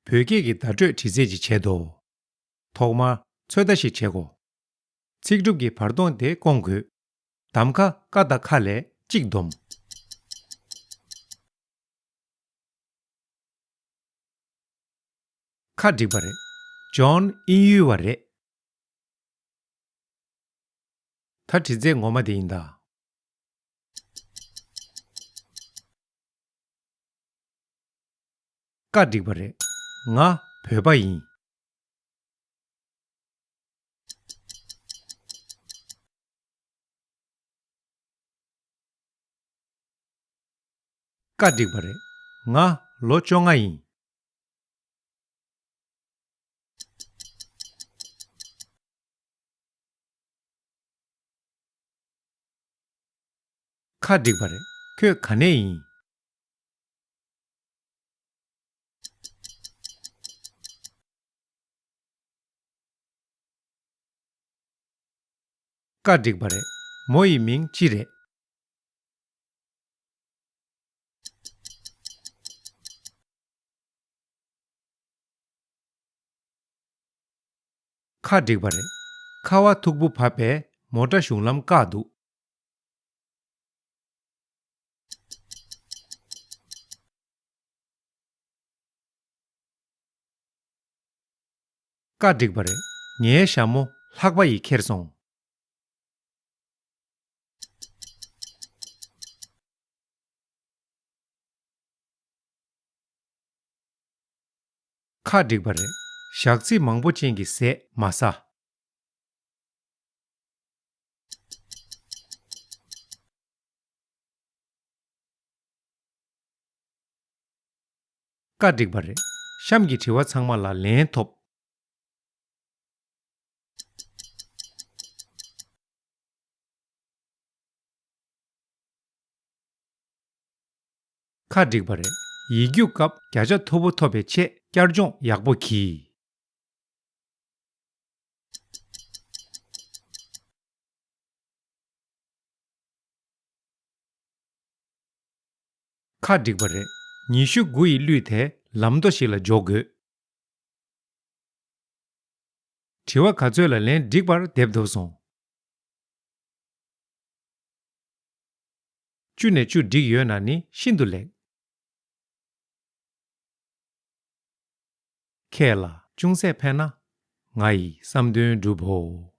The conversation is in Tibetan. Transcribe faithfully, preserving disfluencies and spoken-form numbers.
བོད་སྐད་ཀྱི་བརྡ་སྤྲོད་བྲིས་རྩལ་གྱི་ཆེད་དུ། ཐོག་མར་ཚོད་ལྟ་ཞིག་བྱེད་དགོས། ཚིག་གྲུབ་ཀྱི་བར་སྟོང་དེ་སྐོང་དགོས། གདམ་ཁ་ཀ་དང་ཁ་ལས་གཅིག་བསྡོམས། ཁ་འགྲིག་པ་རེད། ཇོན་དབྱིན་ཡུལ་བ་རེད། ད་བྲིས་རྩལ་ངོ་མ་དེ་ཡིན་ད། ཀ་འགྲིག་པ་རེད། ང་བོད་པ་ཡིན། ཀ་འགྲིག་པ་རེད། ང་ལོ་བཅོ་ལྔ་ཡིན། ཁ་འགྲིག་པ་རེད། ཁྱོད་ག་ནས་ཡིན། ཀ་འགྲིག་པ་རེད། མོ་ཡི་མིང་ཅི་རེད། ཁ་འགྲིག་པ་རེད། ཁ་བ་མཐུག་པོ་བབས་པས་མོ་ཊ་གཞུང་ལམ་བཀག་འདུག་ཀ་འགྲིག་པ་རེད། ངའི་ཞྭ་མོ་ལྷགས་པ་ཡིས་ཁྱེར་སོང་། ཁ་འགྲིག་པ་རེད། ཞག་ཚི་མང་པོ་ཅན་གྱི་ཟས་མ་ཟ། ཀ་འགྲིག་པ་རེད། གཤམ་གྱི་དྲི་བ་ཚང་མ་ལ་ལན་ཐོབ། ཁ་འགྲིག་པ་རེད། ཡིག་རྒྱུགས་སྐབས་བརྒྱ་ཆ་མཐོ་པོ་ཐོབ་པའི་ཆེད་བསྐྱར་སྦྱོང་ཡག་པོ་གྱིས། ཁ་འགྲིག་པ་རེད། ཉི་ཤུ་དགུ་ཡི་གླུད་དེ་ལམ་མདོ་ཞིག་ལ་འཇོག་དགོས། དྲི་བ་ག་ཚོད་ལ་ལན་འགྲིག་པར་འདེབས་ཐུབ་སོང་། བཅུ་ནས་བཅུ་འགྲིག་ཡོད་ན་ནི་ཤིན་ཏུ་ལེགས། ཁྱེད་ལ་ཅུང་ཟད་ཕན་ན་ང་ཡི་བསམ་དོན་འགྲུབ་བོ།